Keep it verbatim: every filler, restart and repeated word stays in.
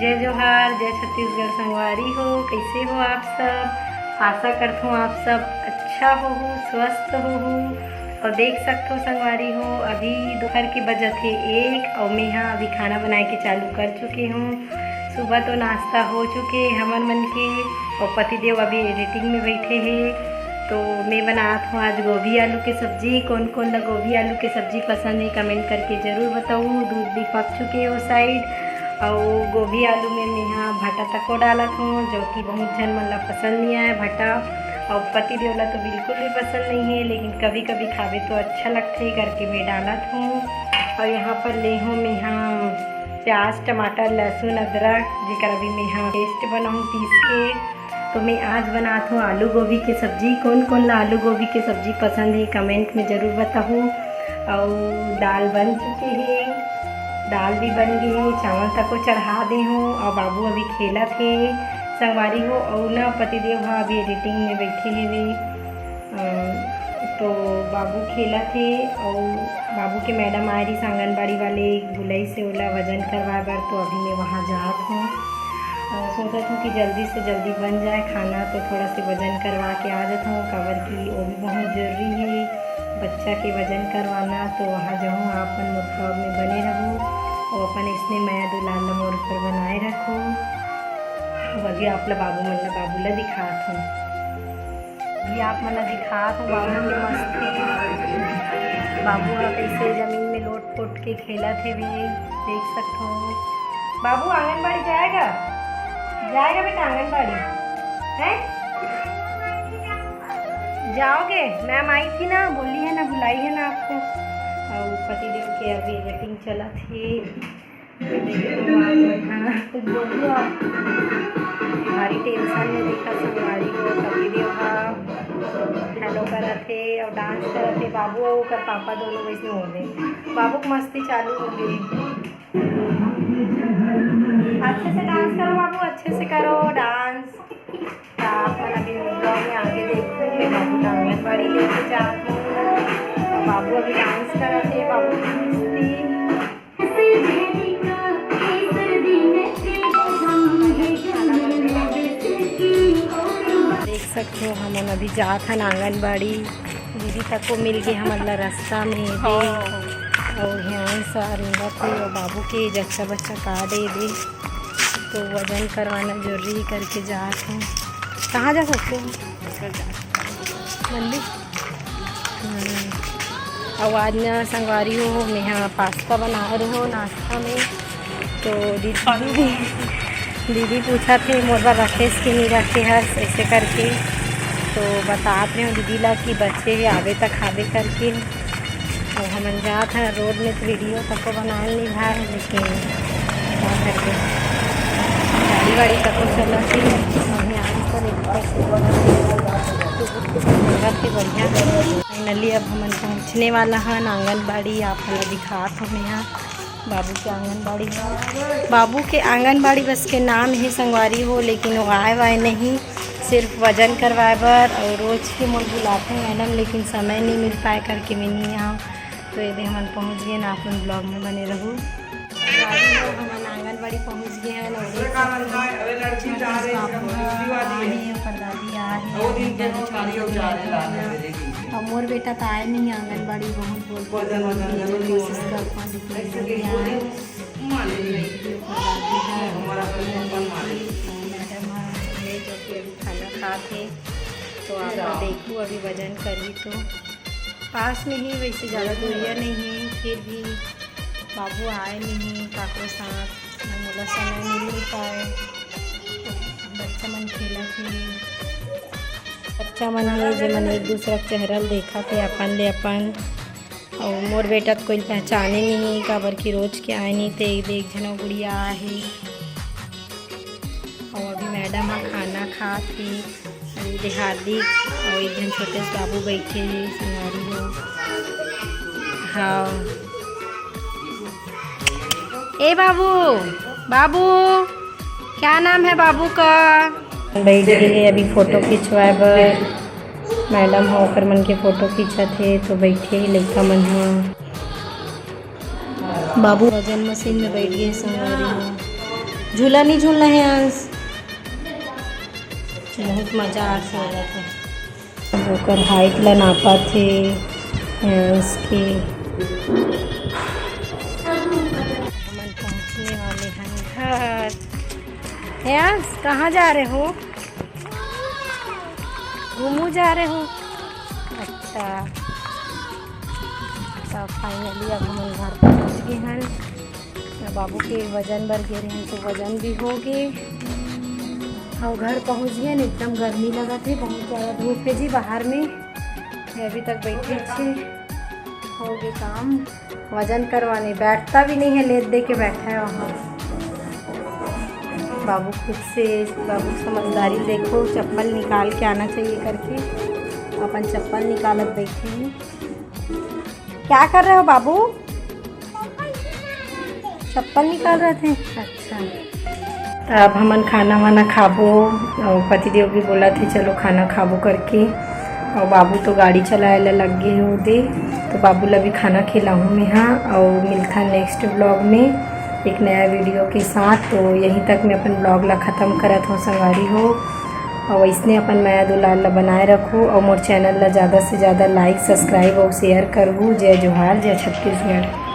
जय जोहार, जय छत्तीसगढ़ संगवारी हो, कइसे हो आप सब? आशा करथों आप सब अच्छा होहू, स्वस्थ होहू। अउ देख सकथो संगवारी हो, अभी दोपहर के बजत हे एक, अउ मेहा अभी खाना बनाए के चालू कर चुके हों। सुबह तो नाश्ता हो चुके हमर मन के, अउ पतिदेव अभी editing में बइठे हे। तो मैं बनात हों आज गोभी आलू के सब्जी। कोन कोन ला गोभी आलू के सब्जी पसंद हे, comment करके जरूर बताहू। दूध भी पक चुके हे ओ side, अउ गोभी आलू में मेहा भाटा तको डालत हों, जो कि बहुत झन मन ला पसंद नइ आए भाटा, अउ पतिदेव ला तो बिल्कुल भी पसंद नइ हे, लेकिन कभी कभी खाबे तो अच्छा लगथे करके मैं डालत हों। अउ यहाँ पर ले हों मेहा प्याज, टमाटर, लहसुन, अदरक, जेकर अभी मेहा paste बनाहूँ पीस के। तो मैं आज बनात हों आलू गोभी के सब्जी। कोन कोन ला आलू गोभी के सब्जी पसंद हे, comment में जरूर बताहू। अउ दाल बन चुके हे, दाल भी बन गे हे, चावल तको चढ़ा दे हों। अउ बाबू अभी खेलत हे संगवारी हो, अउ ना पतिदेव ह अभी editing में बइठे हेवे। अ, तो बाबू खेलत हे, अउ बाबू के madam आए रहिस आंगनबाड़ी वाले, बुलाइस हे ओला वजन करवाए बर, तो अभी मैं वहाँ जात हों। अ, सोचत हों कि जल्दी से जल्दी बन जाए खाना, तो थोड़ा से वजन करवा के आ जात हों, काबर कि वो भी बहुत जरूरी हे बच्चा के वजन करवाना। तो वहाँ जाहूँ, आप मन मोर vlog में बने रहू, अउ अपन इसने मया दुलार ला मोर ऊपर बनाए रखू। अब अभी आप ला बाबू मन ला, बाबू ला दिखात हों। अभी आप मन ला दिखात हों बाबू के मस्ती। बाबू ह कइसे जमीन में लोट पोट के खेलत हेवे, देख सकथो। बाबू आंगनबाड़ी जाएगा, जाएगा बेटा आंगनबाड़ी, हैं? जाओगे? मैम आई थी ना, बोली है ना, बुलाई है ना आपको। और पतिदेव के अभी editing चलत हे। भारी tension में देखा संगवारी हो, पतिदेव ह hello करत हे और dance करत हे। बाबू और ओकर पापा दोनों वैसे हो गए। बाबू की मस्ती चालू हो गई। अच्छे से dance करो बाबू, अच्छे से करो dance। तो आप मन अभी vlog में आगे देखो, मैं बाबू ला आंगनबाड़ी लेके जात हूँ। तो बाबू अभी dance करत हे, बाबू की मस्ती। देख सकते हो, हमन अभी जात हन आंगनबाड़ी। दीदी तको मिल गए हमन ला रास्ता में। हाँ। और ध्यान से रेंगत हे और बाबू के जच्चा बच्चा का दे दे, तो वजन करवाना जरूरी करके जात हन। कहाँ जा सकते हो? मंदिर। हम्म। अउ आज न संगवारी हो, मेहा पास्ता बना रहे हो नाश्ता में। तो दीदी, दीदी पूछत हे मोर बर रखेस कि नहीं रखे हस, ऐसे करके। तो बतात रहे हो दीदी ला कि बचे हे, आबे त खाबे करके। अउ हमन जात हन road में, तो video तको बनाए नहीं भाई, लेकिन का करबे, गाड़ी वाड़ी तको चलत हे। अभी आन पर एक बढ़िया। Finally अब हमन पहुँचने वाला हन आंगनबाड़ी। आप मन ला दिखात हन यहाँ बाबू के आंगनबाड़ी। बाबू के आंगनबाड़ी बस के नाम हे संगवारी हो, लेकिन वो आए वाए नहीं, सिर्फ वजन करवाए बर। और रोज के मोर बुलाते हैं मैडम, लेकिन समय नहीं मिल पाए करके मैं नहीं आऊँ। तो ये दे हमन पहुँच गए ना, आप मन vlog में बने रहू। संगवारी हो, हमन आंगनबाड़ी पहुँच गए हैं और देख सकते हो, छोटे से बाबू ह आ हे, ओकर दादी आ हे, और मोर बेटा तो आए नहीं आंगनबाड़ी, बहुत बोलते हैं, कोशिश करता हूँ, लेकिन नहीं आए। खाना खात हे, तो आप देखू अभी वजन करही तो पास में ही, वैसे ज़्यादा दूरिया नहीं है, फिर भी बाबू आए नहीं काकरो साथ, मोला समय नहीं मिल पाए। बच्चा मन खेलत हे, बच्चा मन हे जेमन एक दूसरा के चेहरा ल देखत हे अपन ले अपन। अउ मोर बेटा तो कोई पहचाने नहीं, काबर कि रोज के आए नहीं, ते एक, एक झन गुड़िया आहे। अउ अभी मैडम ह खाना खात हे। अउ ये दे हार्दिक अउ एक झन छोटे से बाबू बैठे हे, संगवारी हो। हाँ। ए बाबू, बाबू, क्या नाम है बाबू का? बैठ गए हे अभी फोटो खिंचवाए बर। मैडम ह ओकर मन के फोटो खींचत हे, तो बैठे हे लइका मन ह। बाबू वजन मशीन में बैठ गए हे संगवारी हो। झूला नहीं झूलना है अंश। बहुत मजा आथे। अब ओकर हाइट ला नापत हे अंश के। हमन पहुँचने वाले हैं घर। हे अंश, कहाँ जा रहे हो? घूमू जा रहे हो? अच्छा, तो finally अब हमन घर पहुँच गए हैं। बाबू के वजन बर गे रहेन, तो वजन भी हो गे। अउ घर पहुँच गए, एकदम गर्मी लगत हे, बहुत ज़्यादा धूप हे जी बाहर में। ये अभी तक बैठे छे, हो गे काम। वजन करवाने बैठता भी नहीं है, लेट दे के बैठा है वहाँ। बाबू खुद से, बाबू की समझदारी देखो, चप्पल निकाल के आना चाहिए करके अपन चप्पल निकालत बैठे हैं। क्या कर रहे हो बाबू? चप्पल निकाल रहे थे। अच्छा, तो अब हमन खाना वाना खाबो। और पतिदेव भी बोला थे चलो खाना खाबो करके। और बाबू तो गाड़ी चलाए ला लग गए हो दे, तो बाबू ला भी खाना खिलाऊँ मैं। हाँ, और मिलता नेक्स्ट ब्लॉग में एक नया वीडियो के साथ। तो यहीं तक मैं अपन ब्लॉग ला ख़त्म करत हूँ संगवारी हो। और इसने अपन मया दुलार ला बनाए रखू और मोर चैनल ला ज़्यादा से ज़्यादा लाइक, सब्सक्राइब और शेयर करहू। जय जोहार, जय छत्तीसगढ़।